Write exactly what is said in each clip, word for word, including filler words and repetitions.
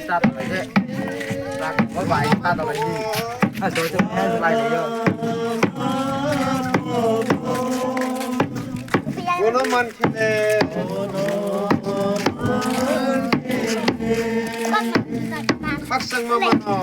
Tat bai de. Rak bo bai, tat bai de. Ah, so, so, eh, bai de yo. Bono man khele. Khakchangma mano.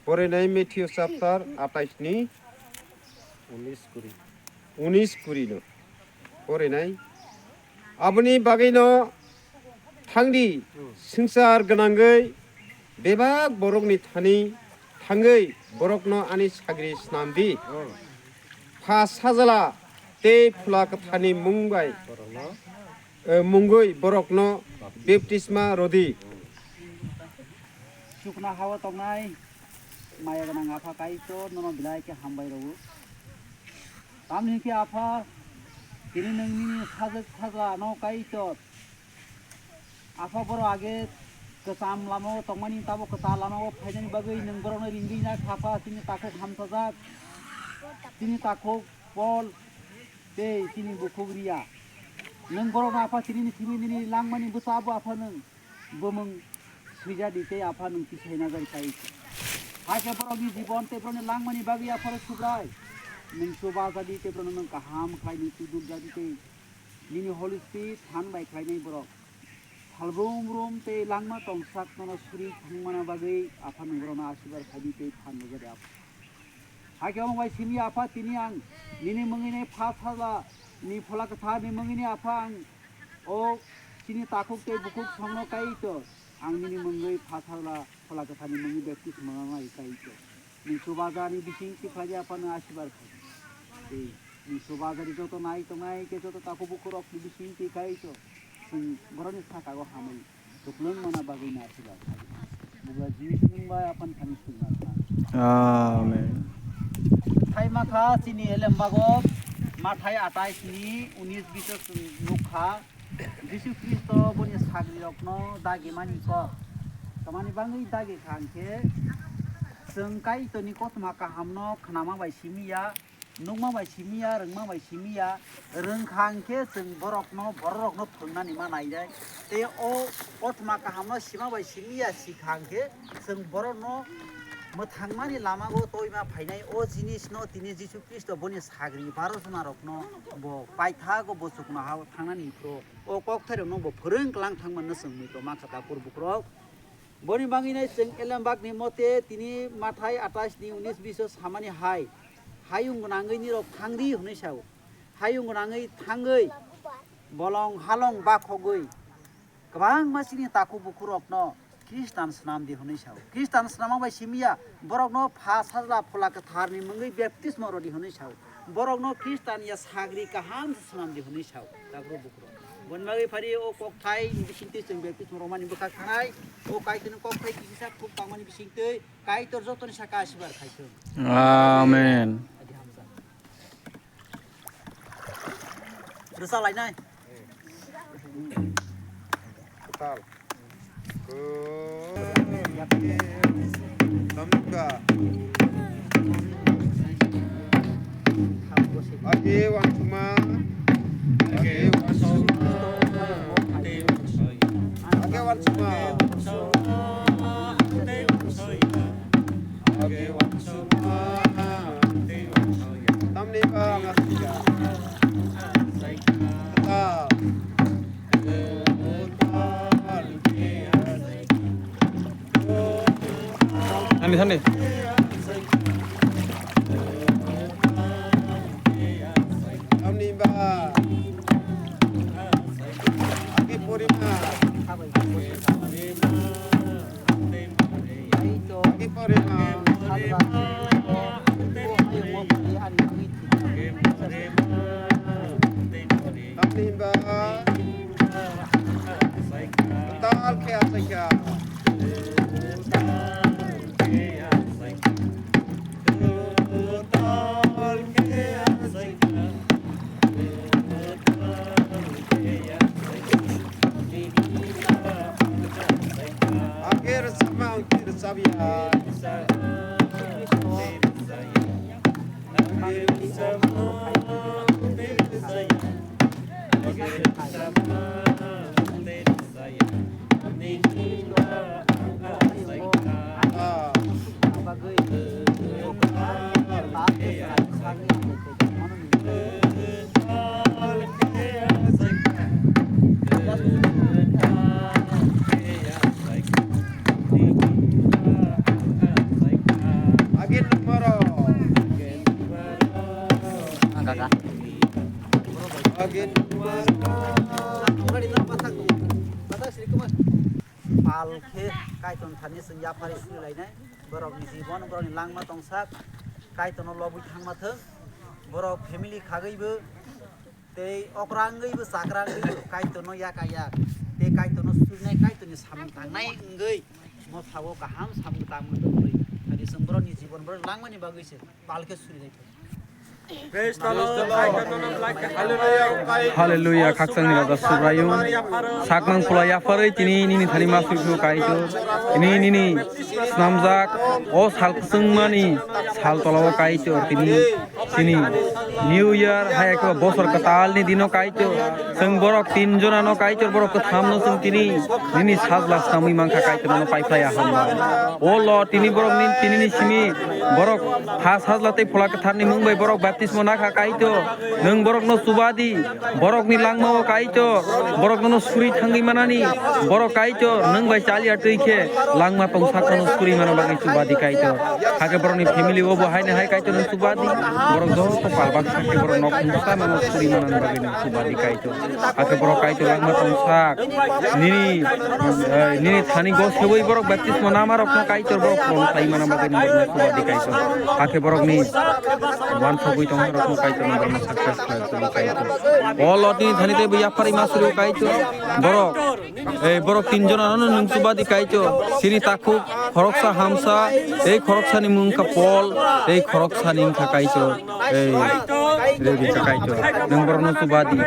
Porinai Matthew chapter atais ni unis kuri no porinai. Aboni bagwi no thangdi, swngchar gwnangwi bebak borokni thani thangwi borokno ani sagri snamdi. Pha sajla tei Phola Kwtharni mung bai, eh, mungwi borokno baptisma rwdi. Chuknohao tongnai maya gwnang Apha Kaitor, nono belai khe hambai rwo. Tamni hwnkhe Apha, tini nwng nini sajwk sajla no Kaitor. Apha, borok age kwcham lamao tongmani, tabo kwtal lamao phainani bagwi nwng borokno ringwi nai kha, Apha, chini takhuk hamsajak, chini takhuk Pol tei chini bukhuk Ria. Nwng borokno, Apha, chini thimi nini langmani bwsa abo, Apha, nwng bumung swijadi tei Apha nwng tisai najari Kaitor. Hakhe borokni jibon tei borokni langmani bagwi Apha Subrai nwng chubajadi tei borokno nwng kaham khlai nwng chuduljadi tei nini Holy Spirit phan bai khlainai borok salbrum brum tei langma tongsak nono suri thangmana bagwi Apha nwng borokno asirwad khaidi tei phan rwjadi Apha. Hakhe omo bai simi Apha tini ang nini mungwini pha sajla ni Phola Kwtharni mungwini Apha ang o chini takhuk tei bukhuk songno Kaitor ang nini mungwi pha sajla Phola Kwtharni mungwi baptisma rwnai Kaitor. Nwng chubajani bising tikhlai Apha nwng asirwad khai. Tei nwng chubajani joto nai tongnai khe joto takhuk bukhuk rokni bising tikhlai Kaitor. Chwng borokni saka o hamwi Kwplwng mana bagwi naisila. Bugra Jisu ni bai Aphan thani sukna kha. Amen. Thai makha chini elembago Mathai atais ni unis biso chwng nukha. Jisu Khristo boni sagrirokno dagimani kok. Tamani bagwi dagi kha hwnkhe chwng Kaitorni kothoma kahamno khnama bai simi ya. Nukma bai simi ya, rwngma bai simi ya, rwngkha hwnkhe chwng borokno, bororokno phwrwngnani ma nainai. Tei o kothoma kahamno sima bai simi ya, sikha hwnkhe chwng borokno mwthangmani lamao toima phainai. O jinisno tini Jisu Khristo boni sagri baro jonarokno bo paithago bo chuknohao thangnani phuru o kokthairokno bo phwrwng klang thangmanno chwng muitu mankha da purbukrok. Boni bagwinai chwng elembakni mote tini Mathai atais ni unis biso samani hai, hayung gwnangwi nirok thangdi hwnwi sao. Hayung rangwi thangwi, bolong halong bakhogwi, kwbangma chini takhuk bukhurokno Khristan swnam di hwnwi sao. Khristan swnama bai simi ya, borokno Pha Sajla Phola Kwtharni mungwi baptismo rw di hwnwi sao. Borokno Khristan ya sagri kaham se swnam di hwnwi sao, takhuk bukhurok. Boni bagwi phari o kokthai bisingtwi chwng baptismo rwmani bwkha khanai, o Kaitorni kokthai kisisa khuk tangmani bisingtwi Kaitor jotoni saka asibar khaithung. Amen. Adi hamsa. Rwchap lainai. Kwtal. Tamjwkha. Age wansukma. Age wansukma. Age wansukma. Tamni ba ngasika. Kwtal. Thani, thani. Tamni ba. Agi porima. Agi porima. Tamni ba. Tal khe achaikha. Angke rwchapma, angke rwchapya. Agin numero. Ang kaka. Agin numero. Pal khe Kaitor thani chwng yapharwi surilainai. Borokni jibon, borokni langma tongsak. Kaitorno lobwi thangma thwng. Borok family khagwibo tei okrangwibo chakrangwibo Kaitorno yaka yak. Tei Kaitorno surinai, Kaitorni samung tangnai wngwi. Mothago kaham samung tangmani bagwi. Thani chwng borokni jibon, borokni langmani bagwi se pal khe suri lai thung. Hallelujah, khakchangni Raja Subraiyung. Sakmang pula yapharwi tini nini thani ma sui sui Kaitor. Tini nini snamjak o sal kwchwngmani sal tolao Kaitor tini. Chini New Year, hai khe bosor kwtalni dino Kaitor. Chwng borok tin jonano Kaitor, borok kwthamno chwng tini nini sajla snamwi mankha Kaitor, nono paiphlai aham ba. O Lord, tini borokni, tinini simi borok ha sajla tei phola kwtharni mung bai borok baptismo nakha Kaitor. Nwng borokno chuba di, borokni langmao Kaitor, borok nono suri thangwi manani, borok Kaitor, nwng bai chaliya twi khe langma tongsakhano suri mana bagwi chuba di Kaitor. Hakhe borokni family o bo haino hai Kaitor nwng chuba di. Borok joto pal baksa khe borok nok mungsa mano suri manani bagwi nwng chuba di Kaitor. Hakhe borok Kaitor langma tongsak. Nini, eh, nini thani go seboi borok baptismo namarokno Kaitor borok pon sai mana bagwi nwng borokno chuba di Kaitor. Hakhe borokni wansogwi tongmarokno Kaitor nwng borokno success khlai chuba Kaitor. O Lord nini thani tei bo yapharwi ma suri Kaitor. Borok Ei borok tin jonano nwng chuba di Kaitor. Siri takhuk khoroksa hamsa, ei khoroksani mung wngkha Pol, ei khoroksani wngkha Kaitor. Ei Rebeka Kaitor. Nwng borokno chuba di.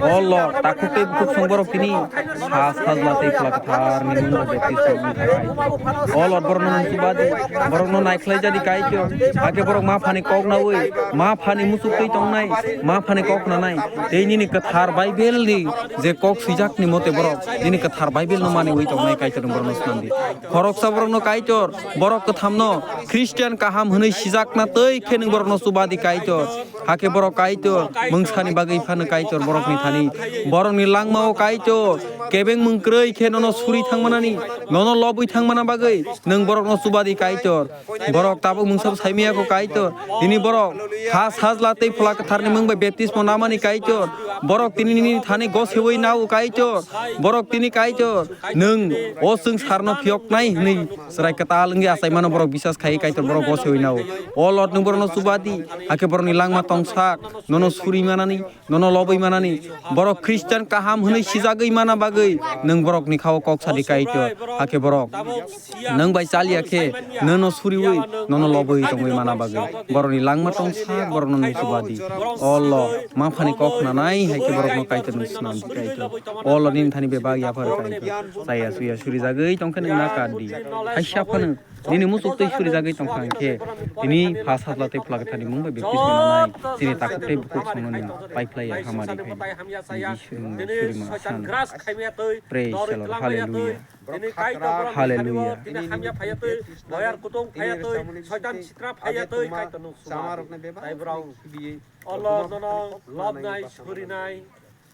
O Lord, takhuk tei bukhuk song borok tini sa sajla tei phola kwtharni mung bai baptisma wngkha Kaitor. O Lord, borokno nwng chuba di. Borokno naikhlai jadi Kaitor. Hakhe borok ma phani kok naui, ma phani muchuk twi tongnai, ma phani kok nanai. Tei nini kwthar Bible ni je kok swijak ni mote borok nini kwthar Bible no maniwi tongnai Kaitor ni borok no swnam di. Khoroksa borok no Kaitor, borok kwtham no Christian kaham hwnwi sijakna twi khe nwng borok no chuba di Kaitor. Hakhe borok Kaitor mungsa ni bagwi phano Kaitor borok ni thani, borok ni langma o Kaitor kebeng mung kwrwi khe nono suri thangmanani, nono lobwi thangmana bagwi nwng borokno chubadi Kaitor. Borok tabuk mungsa saimaya kho Kaitor. Tini borok ha sajla tei phola kwtharni mung bai baptismo namani Kaitor. Borok tini nini thani gosewi nao Kaitor. Borok tini Kaitor nwng o swngcharno phiyoknai hwnwi chwrai kwtal wngwi achaimano borok bisas khai Kaitor borok gosewi nao. O Lord nwng borokno chubadi, hakhe borokni langma tongsak, nono suri manani, nono lobwi manani, borok Christian kaham hwnwi sijagwi mana bagwi nwng borokni khao kok sadi Kaitor, hakhe borok nwng bai chaliya khe nono suriwi, nono lobwi tongwi mana bagwi borokni langma tongsak, borokno nwng chubadi. O Lord, maphani kok khnanai hai khe borokno Kaitor nwng swnamdi Kaitor. O Lord, nini thani bebak yaphar Kaitor. Chaya chuya surijagwi tongkhe nwng nakar di. Haisa phano nini muchuk twi surijagwi tongkha hwnkhe, tini pha sajla tei phola kwtharni mung bai baptisma nanai chini takhuk tei bukhuk songno nwng paiphlaiya hamari khai di. Nini Jisu nwng surima san. Praise the Lord. Hallelujah. Hallelujah.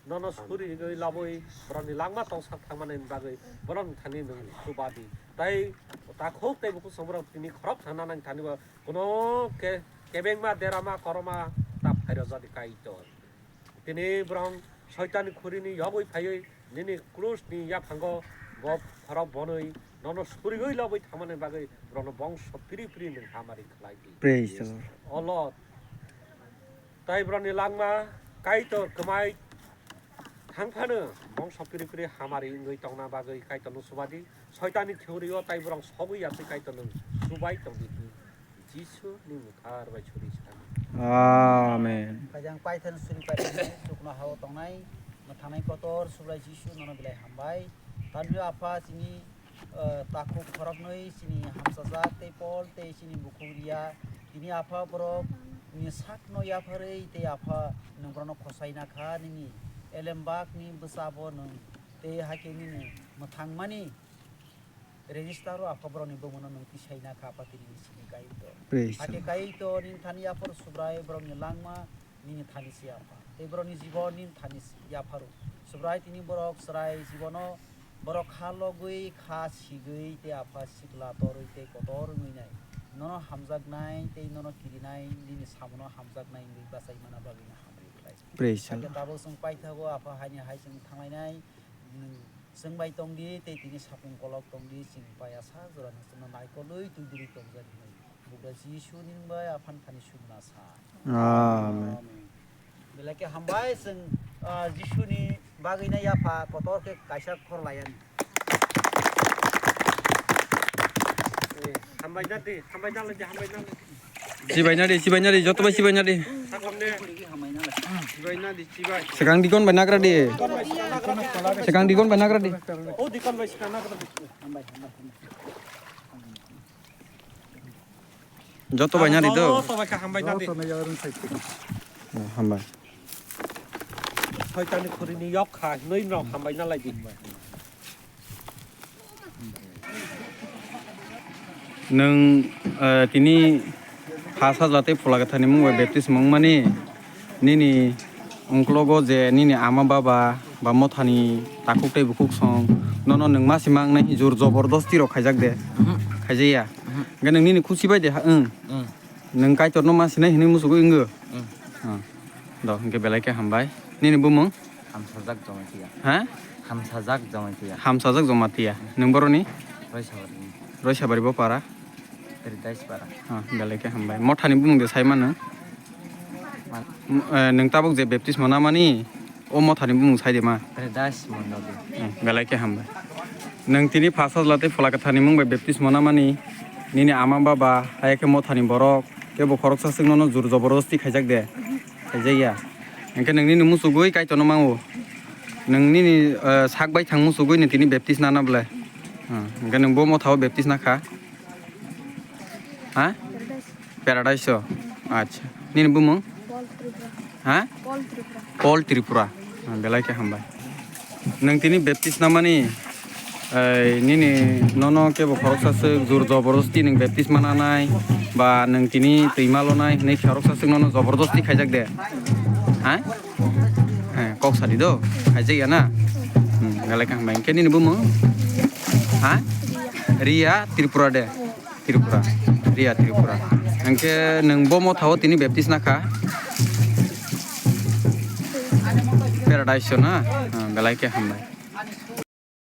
Nono suri gwi labwi borokni langma tongsak thangmani bagwi borokni thani nwng chubadi. Tai takhuk tei bukhuk songborok tini khorok thangna nang thani bo kuno ke-, kebengma derama koroma ta phairojadi Kaitor. Tini borok Soitanni khurini yogwi phaiwi nini krusni yaphango bo khorok bonwi nono surigwi labwi thangmani bagwi borokno bongso piri piri nwng hamari khlai di. Praise the Lord. O Lord, tai borokni langma Kaitor kwmai thang phano bongso piri piri hamari wngwi tongna bagwi Kaitorno chubadi. Soitanni theory-o tai borok sogwi ya twi Kaitorno chubai tongdi hwnwi Jisuni mwthar bai suri sa. Amen. Kajang paithak suri paithak chukno hao tongnai mwthangnai kotor Subrai Jisu nono belai hambai. Tamni Apha chini eh, takhuk khoroknwi chini hamsajak tei Pol tei chini bukhuk Ria, tini Apha borok ni sakno yapharwi tei Apha nwng borokno khosaina kha, nini elembakni bwsabo nwng tei hakhe nini mwthangmani register-o Apha borokni bumungno nwng tisaina kha, Apha tini chini Kaitor. Praise the Hakhe Lord. Kaitor nini thani yaphar Subrai borokni langma nini thani se yapha. Tei borokni jibon nini thani se yapharo. Subrai tini borok chwrai jibono borok kha logwi, kha sigwi tei Apha sikla torwi tei kotor wngwi nai. Nono hamjaknai tei nono kirinai nini samono hamjaknai wngwi bachai mana bagwino hamri khlai. Praise the Hakhe Lord. Tabuk chwng paithago Apha haini hai chwng thanglainai. Nwng chwng bai tongdi tei tini sapung kolok tongdi, chini paya sa jora nwng chwngno naikolwi tuburi tongjani hwnwi. Bugra Jisu nini bai Aphani thani sumna sa. Amen. Belai khe hambai chwng, ah, Jisuni bagwino yapha kotor khe kaisa khorlaiani. Hambai na di, hambai na lai di, hambai na lai di. Chibai na di, chibai na di, joto bai chibai na di. Chibai na di, chibai. Sekang dikon bai nagra di. Sekang dikon bai nagra di. O dikon bai sekang nagra di. Joto bai na di do. Joto bai ka hambai na di. Oh, hambai. Soitani khurini yok kha, hinwi no hambai na lai di. Nwng, eh, tini ha sajla tei phola kwtharni mung bai baptisma wngmani, nini ungklogo je nini ama baba ba mothani takhuk tei bukhuk song nono nwng ma sima wngnai jor jobordosti rok khaijak de? Mhm. Khaijakya? Mhm. Hwnkhe nwng nini khusi bai de ha-, wng? Mm. Nwng Kaitorno ma sinai hinwi muchugwi wngo? Mm. Ah. Do, hwnkhe belai khe hambai. Nini bumung? Hamsajak Jamatia. Ha? Hamsajak Jamatia. Hamsajak Jamatia. Nwng boroni? Roisabari. Roisabari bo para? Paradise para. Ah, belai khe hambai. Mothani bumung de sai mano? Man- M-, eh, nwng tabuk je baptisma namani, o mothani bumung sai de ma? Paradise Mondoli. Eh, belai khe hambai. Nwng tini pha sajla tei phola kwtharni mung bai baptisma namani, nini ama baba, hai khe mothani borok, kebo khoroksa swk nono jor jobordosti khaijak de? Khaijakya. Hwnkhe nwng nini muchugwi Kaitorno mango. Nwng nini, eh, sak bai thang muchugwi nwng tini baptis nana bwle. Hmm, hwnkhe nwng bo mothao baptis nakha. Ha? Paradise o? Acha. Nini bumung? Paul Tripura. Ha? Paul Tripura. Paul Tripura. Ah, belai khe hambai. Nwng tini baptis namani, eh, nini nono kebo khoroksa swk jor jobordosti nwng baptis mananai ba nwng tini twima lonai hwnwi khoroksa swk nono jobordosti khaijak de? Ha? Eh, kok sadi do. Khaijakya na? Hmm. Belai khe hambai. Hwnkhe nini bumung? Ha? Riya Tripura de. Tripura. Riya Tripura. Hwnkhe nwng bo mothao tini baptisma kha. Paradise o na? Ah, belai khe hambai.